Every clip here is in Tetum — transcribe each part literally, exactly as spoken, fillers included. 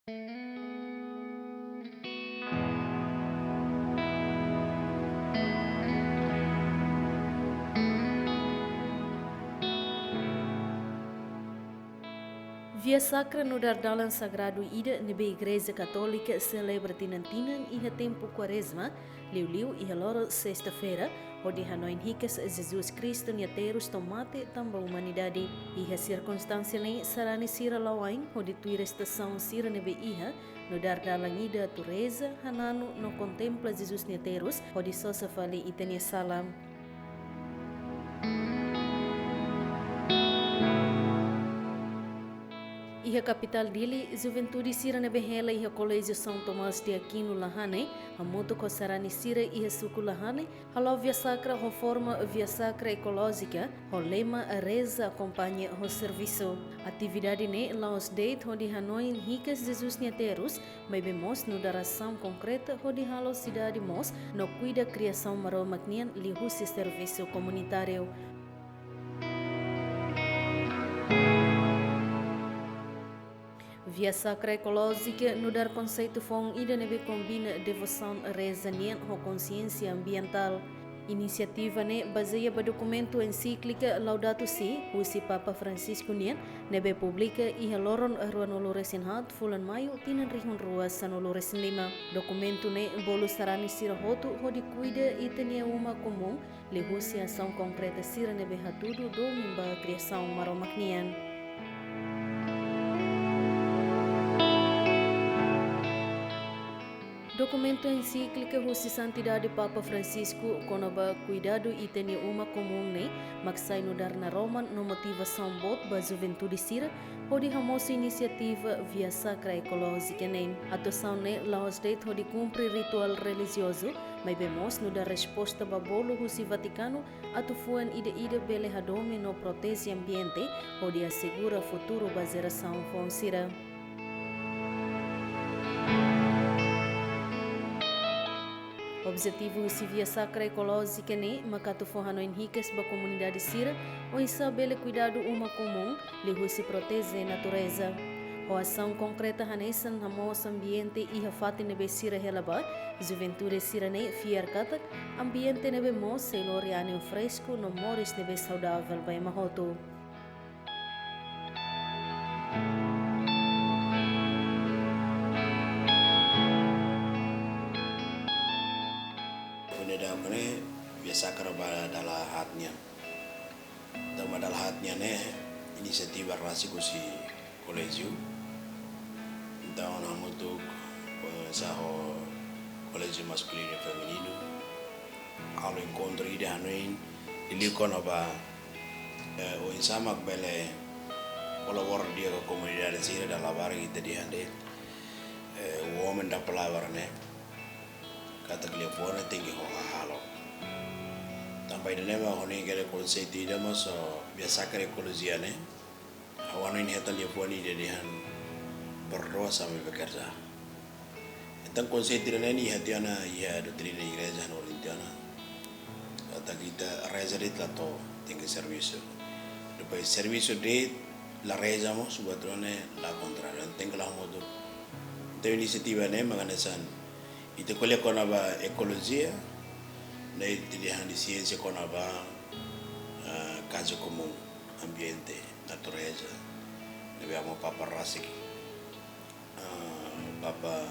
Via Sakra nu'udar dalan sagradu ida ne'ebé Igreja Katólika selebra tinan-tinan iha tempu Kuarezma, liuliu iha loron sesta-feira, hodi hanoin hikas Jesus Kristu nia terus to'o mate tanba umanidade. Iha sirkunstánsia ne'e sarani sira la'o ain hodi tuir estasaun sira ne'ebé iha, nu'udar dalan ida atu reza, hananu no kontempla Jesus nia terus, hodi sosa fali ita-nia sala. Iha kapitál Dili, juventude sira ne'ebé hela iha Koléjiu São Tomás de Aquino Lahane, hamutuk ho sarani sira iha suku Lahane, hala'o Via Sakra ho forma Via Sakra Ekolójika, ho lema Reza, Akompaña ho Servisu. Atividade ne'e la'ós de'it hodi hanoin hikas Jesus nia terus, maibé mós nu'udar asaun konkreta hodi halo sidade moos no kuida kriasaun Maromak nian liuhusi servisu komunitáriu. Via Sakra Ekolójika nu'udar konseitu foun ida ne'ebé kombina devosaun reza nian ho konxiénsia ambientál. Inisiativa ne'e bazeia ba dokumentu ensíklika Laudato Si husi Papa Francisco nian, ne'ebé publika iha loron ruanulu-resin-haat fulan Maiu tinan rihun rua sanulu-resin-lima. Dokumentu ne'e bolu sarani sira hotu hodi kuida ita-nia uma komún, liuhusi asaun konkreta sira ne'ebé hatudu domin ba kriasaun Maromak nian. Dokumentu ensíklika husi Santidade Papa Francisco kona-ba kuidadu ita-nia uma komún ne'e mak sai nu'udar naroman no motivasaun boot ba juventude sira hodi hamosu inisiativa Via Sakra Ekolójika ne'e. Atuasaun ne'e la'ós de'it hodi kumpre rituál relijiozu, maibé mós nu'udar resposta ba bolu husi Vatikanu atu fuan ida-idak bele hadomi no proteje ambiente, hodi asegura futuru ba jerasaun foun sira. Objetivu husi Via Sakra Ekolójika ne'e mak atu fó hanoin hikas ba komunidade sira oinsá bele kuidadu uma komún, liuhusi proteje natureza. Ho asaun konkreta hanesan hamoos ambiente iha fatin ne'ebé sira hela ba, juventude sira ne'e fiar katak ambiente ne'ebé moos sei lori ánima fresku no moris ne'ebé saudavel ba ema hotu. Ida-ne'e Via Sakra ba dala haat nian. Tanba dala haat nian ne'e inisiativa rasik husi koléjiu. Entaun, hamutuk, eh, sa ho Koléjiu Maskulinu i Femininu, halo enkontru ida hanoin, liuliu kona-ba, eh, oinsá mak bele kolabora di'ak ho komunidade sira, dala barak ita dehan de'it, eh, o homem da palavra, ne'e. Katak liafuan ne'e tenke ho hahalok. Tanba ida-ne'e mak ha'u hanoin katak konseitu ida mós, so, Via Sakra Ekolojia ne'e, ha'u hanoin hetan liafuan ida dehan: "Perdoa sambil bekerja." Entaun konseitu ida-ne'e iha tiha ona iha doutrina igreja no tiha ona. Katak ita reza de'it la to'o, tenke servisu. Depois servisu de'it la reza mós, buat rua ne'e la kontra, tenke la'o hamutuk. Entaun inisiativa ne'e mak hanesan ita ko'alia kona-ba ekolojia, ne'e ita dehan de'it siénsia kona-ba, ah, kazu komún, ambiente, natureza, ne'ebé Amu Papa rasik, ah, Papa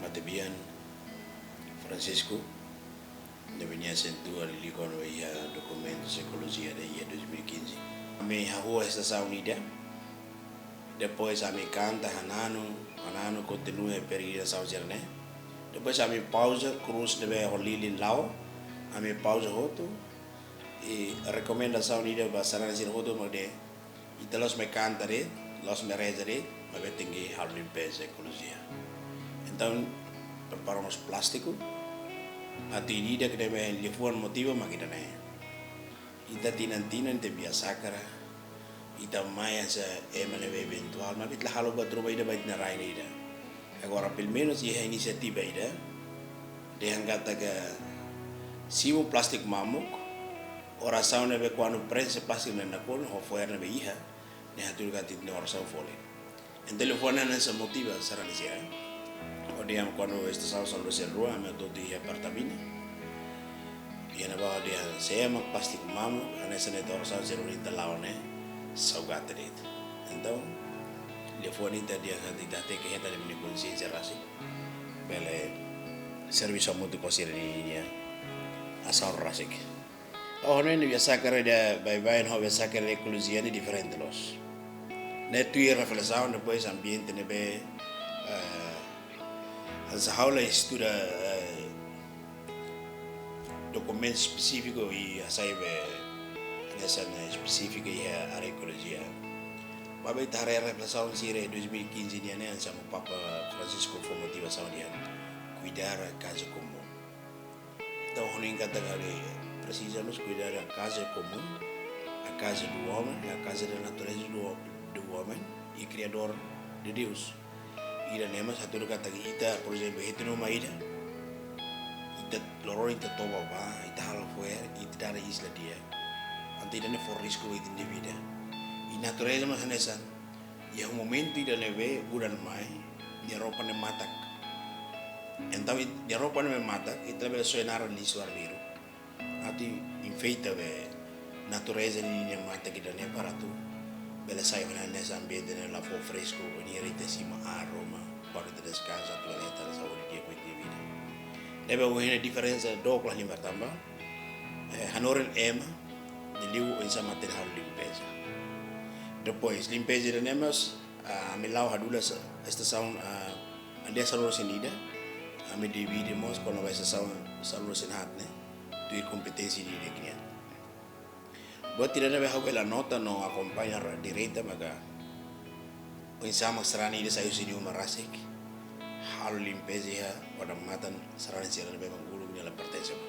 matebian Francisco, ne'ebé nia asentua liuliu kona-ba iha dokumentu ekolojia ida iha dois mil e quinze. Ami hahú estasaun ida, depois ami kanta hananu, hananu kontinua peregrinasaun sira-ne'e. Depois ami pauza, krús ne'ebé ho lilin la'o, ami pauza hotu, i rekomendasaun ida ba sarani sira hotu mak dehan: ita la'ós mai kanta de'it, la'ós mai reza de'it, maibé tenke halo limpeza ekolojia. Entaun, prepara mós plástiku, atu ida-idak ne'ebé liafuan motiva mak ida-ne'e. Ita tinan-tinan ita Via Sakra, ita mai hanesan ema ne'ebé eventuál, maibé ita la halo buat ruma ida ba ita-nia rai ida. Agora, pelumenus iha inisiativa ida, dehan katak simu plástiku mamuk, orasaun ne'ebé kuandu prenxe plástiku ne'e nakonu, ho fo'er ne'ebé iha, ne'e hatudu katak ita-nia orasaun folin. Entaun telefone hanesan motiva sarani sira. Hodi ami kuandu estasaun sanulu-resin-rua, ami hotu iha Pertamina. Iha ne'ebá hodi ami, se ema pasti ku mamu, hanesan ne'e to'o orasaun sira ita la'o ne'e, saugata de'it. Entaun telefone ita dehan ita hateke iha ita-nia konsiénsia rasik. Bele servisu hamutuk ho sira-nia asaun rasik. Oh, ne'e Via Sacra ida, baibain ho Via Sacra ida ekologia ne'e diferente loos. Ne'e tuir reflesaun, depois ambiente ne'ebé, eh, hanesan ha'u la estuda, eh, dokumentu espesífiku i hasai be hanesan espesífiku iha área ekologia. Maibé ita haree reflesaun sira dois mil e quinze nian ne'e hanesan Papa Francisco fó motivasaun dehan kuidar a casa común. Entaun, ha'u hanoin katak ami presiza mós kuidar a casa común, a casa do homem, a casa da natureza do, do homem e criador de Deus. Ida-ne'e mós hatudu katak ita, por ezemplu, hetan uma ida, ita loroloron ita toba bá, ita halo fo'er, ita dada isla di'ak. Entaun ida-ne'e fó risku ba ita-nia vida. I natureza mós hanesan, iha momentu ida ne'ebé udan mai, nia roupa ne'e matak. Entaun, i-, nia roupa ne'e matak, ita labele soe naran lixu arbiru. Atu enfeita be natureza ninia matak ida-ne'e para atu bele sai ona hanesan ambiente ne'e la fó fresku, bainhira ita simu ar ruma, kuandu ita deskansa, atu bele hetan saúde di'ak ba ita-nia vida. Ne'ebé ohin ne'e diferensa dook la lima tanba, eh, hanorin ema, liuliu oinsá mak ita halo limpeza. Depois, limpeza ida-ne'e mós, ah, ami la'o hadulas estasaun, ah, aldeia sanulu-resin-ida, ami divide mós kona-ba estasaun sanulu-resin-haat ne'e, tuir kompeténsia ida-idak nian. Buat ida ne'ebé ha'u bele nota no akompaña ra-, direta maka oinsá mak sarani ida sai husi nia uma rasik, halo limpeza iha odamatan sarani sira ne'ebé mak uluk nia la pertense ba.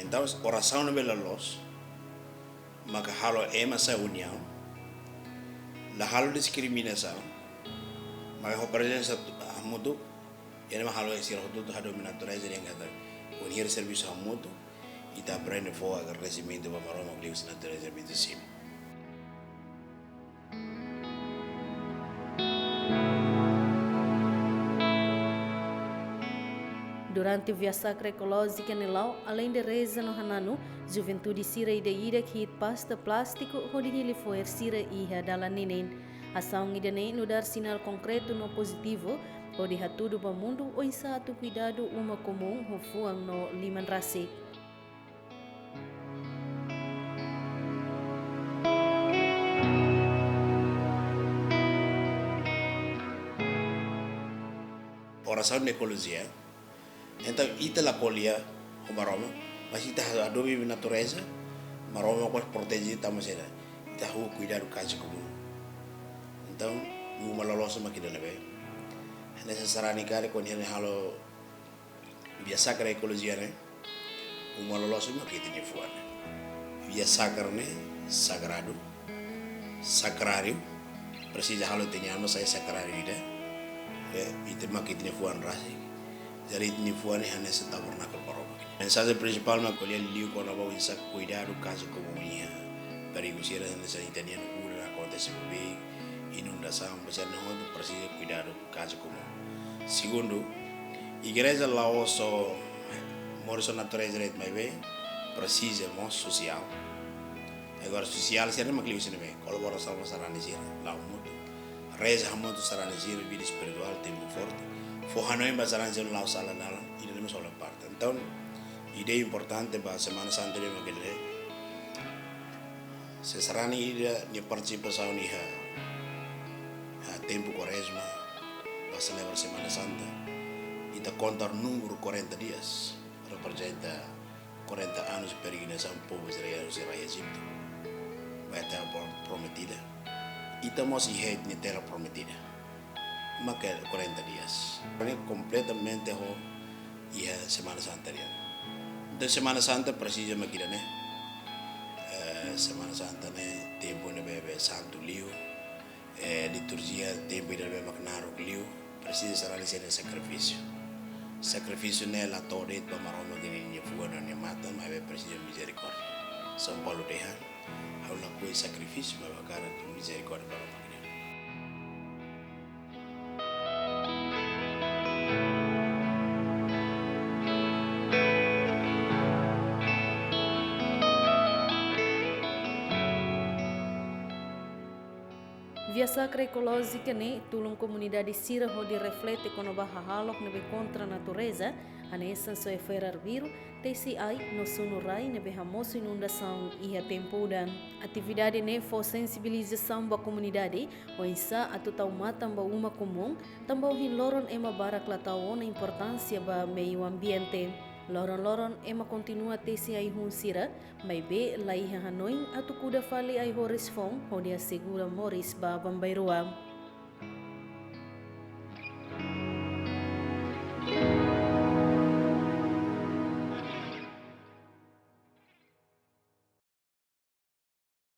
Entaun, orasaun ne'ebé la loos, maka halo ema sai uniaun, la halo diskriminasaun, maka ho prezensa tu-, hamutuk, ida-ne'e mak halo sira hotu-hotu hadomi natureza dehan katak, bainhira servisu hamutuk, ita aprende fó agradesimentu ba Maromak liuhusi natureza ne'ebé ita simu. Durante Via Sacra Ecológica ne'e la'o, aleinde reza no hananu, juventude sira ida-idak hi'it pasta plástiku hodi hili fo'er sira iha dalan ninin. Asaun ida-ne'e nu'udar sinál konkretu no pozitivu, hodi hatudu ba mundu oinsá atu kuidadu uma komún ho fuan no liman rasik. Orasaun de ekolojia. Entaun, ita la ko'alia ho Maromak, mas ita hadomi natureza, Maromak mós proteje ita, mas ita hahú kuidadu kazu komún. Entaun, uma loloos mak ida ne'ebé. Hanesan sarani karik kuandu halo Via Sacra Ecológica ne'e, uma loloos mak ita-nia fuan. Via Sacra ne'e sagradu, sakráriu, presiza halo ita-nia alma sai sakráriu ida. Eh, ita mak ita-nia fuan rasik. Jadi ita-nia fuan ne'e hanesan tabernákulu Maromak. Mensajen prinsipál mak ko'alia liu kona-ba oinsá kuidadu kazu komún iha perigu sira hanesan ita-nia udan akontese beibeik, inundasaun, besar ne'e hotu presiza kuidadu kazu komún. Segundu, igreja la'ós só moris ho natureza de'it maibé, presiza mós sosiál. Agora sosiál sira mak liuhusi ne'ebé, kolaborasaun ho sarani sira, la'o hamutuk. Reza hamutuk sarani sira, vida espirituál, tempu forte. Fó hanoin ba sarani sira la'o sala dalan, ida-ne'e mós hola parte. Entaun, ideia importante ba Semana Santa ne'e mak ida-ne'e. Se sarani ida nia partisipasaun iha, iha tempu Kuarezma, ba selebra Semana Santa, ita kontar númeru quarenta dias, reprezenta quarenta anos peregrinasaun povu Israel husi rai Ejitu ba iha Terra Pro-, Prometida. Ita mós iha ita-nia Terra Prometida. Maka quarenta dias. Ne'e kompletamente ho iha Semana Santa nian. Entaun Semana Santa presiza mak ida-ne'e. Eh, Semana Santa ne'e tempu ne'ebé santu liu. Eh, liturjia tempu ida ne'ebé mak naruk liu. Presiza sarani sira-nia sakrifísiu. Sakrifísiu ne'e la to'o de'it ba Maromak nia fuan no nia matan, maibé presiza mizerikórdia. São Paulo dehan, ha'u lakohi sakrifísiu, maibé hakarak mizerikórdia ba Maromak nian. Via Sacra Ecológica ne'e tulun komunidade sira hodi reflete kona-ba hahalok ne'ebé kontra natureza, hanesan soe fo'er arbiru, tesi ai no sunu rai ne'ebé hamosu inundasaun iha tempu udan. Atividade ne'e fó sensibilizasaun ba komunidade oinsá atu tau matan ba uma komún, tanba ohin loron ema barak la tau ona importánsia ba meiu ambiente. Loron-loron ema kontinua tesi ai-hun sira, maibé la iha hanoin atu kuda fali ai-horis foun hodi asegura moris ba bambairua.